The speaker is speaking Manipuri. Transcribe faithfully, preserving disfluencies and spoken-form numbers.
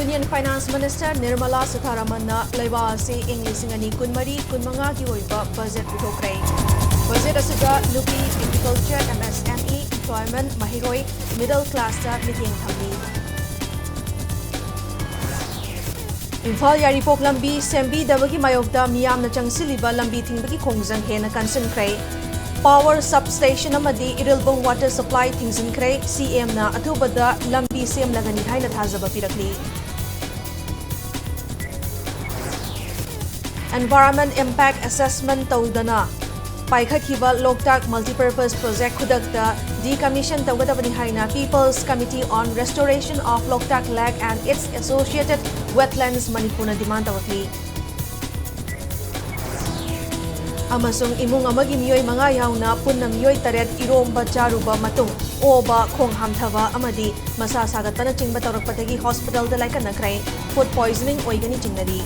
Union Finance Minister Nirmala Sitharamanꯅ ꯂꯩꯕꯥꯛ ꯑꯁꯤ ꯏꯪ ꯂꯤꯁꯤꯡ ꯑꯅꯤ ꯀꯨꯟꯃꯔꯤ ꯀꯨꯟꯃꯉꯥꯒꯤ ꯑꯣꯏꯕ ꯕꯖꯦꯠ ꯄꯨꯊꯣꯛꯈ꯭ꯔꯦ꯫ ꯕꯖꯦꯠ ꯑꯁꯤꯗ ꯅꯨꯄꯤ, agriculture, M S M E, employment, ꯃꯍꯩꯔꯣꯏ, middle classꯇ ꯃꯤꯠꯌꯦꯡ ꯊꯝꯂꯤ꯫ ꯏꯝꯐꯥꯜ ꯌꯥꯏꯔꯤꯄꯣꯛ ꯂꯝꯕꯤ ꯁꯦꯝꯕꯤꯗꯕꯒꯤ ꯃꯥꯌꯣꯛꯇ ꯃꯤꯌꯥꯝꯅ ꯆꯪꯁꯤꯜꯂꯤꯕ ꯂꯝꯕꯤ ꯊꯤꯡꯕꯒꯤ ꯈꯣꯡꯖꯪ ꯍꯦꯟꯅ ꯀꯟꯁꯤꯟꯈ꯭ꯔꯦ꯫ Power substation ꯑꯃꯗꯤ ꯏꯔꯤꯜꯕꯨꯡ water supply ꯊꯤꯡꯖꯤꯟꯈ꯭ꯔꯦ꯫ CMꯅ ꯑꯊꯨꯕꯗ ꯂꯝꯕꯤ ꯁꯦꯝꯂꯒꯅꯤ ꯍꯥꯏꯅ ꯊꯥꯖꯕ ꯄꯤꯔꯛꯂꯤ꯫ Environment impact assessment ꯇꯧꯗꯅ ꯄꯥꯏꯈꯠꯈꯤꯕ ꯂꯣꯛꯇꯥꯛ multipurpose project ꯈꯨꯗꯛꯇ decommission ꯇꯧꯒꯗꯕꯅꯤ ꯍꯥꯏꯅ People's Committee on Restoration of Loktak Lake and its Associated Wetlands ꯃꯅꯤꯄꯨꯔꯅ demand ꯇꯧꯔꯛꯂꯤ꯫ ꯑꯃꯁꯨꯡ ꯏꯃꯨꯡ ꯑꯃꯒꯤ ꯃꯤꯑꯣꯏ ꯃꯉꯥ ꯌꯥꯎꯅ ꯄꯨꯟꯅ ꯃꯤꯑꯣꯏ ꯇꯔꯦꯠ ꯏꯔꯣꯝꯕ ꯆꯥꯔꯨꯕ ꯃꯇꯨꯡ ꯑꯣꯕ, ꯈꯣꯡ ꯍꯥꯝꯊꯕ ꯑꯃꯗꯤ ꯃꯁꯥ ꯁꯥꯒꯠꯄꯅꯆꯤꯡꯕ ꯇꯧꯔꯛꯄꯗꯒꯤ ꯍꯣꯁꯄꯤꯇꯥꯜꯗ ꯂꯥꯏꯀꯠꯅꯈ꯭ꯔꯦ꯫ Food poisoning ꯑꯣꯏꯒꯅꯤ ꯆꯤꯡꯅꯔꯤ꯫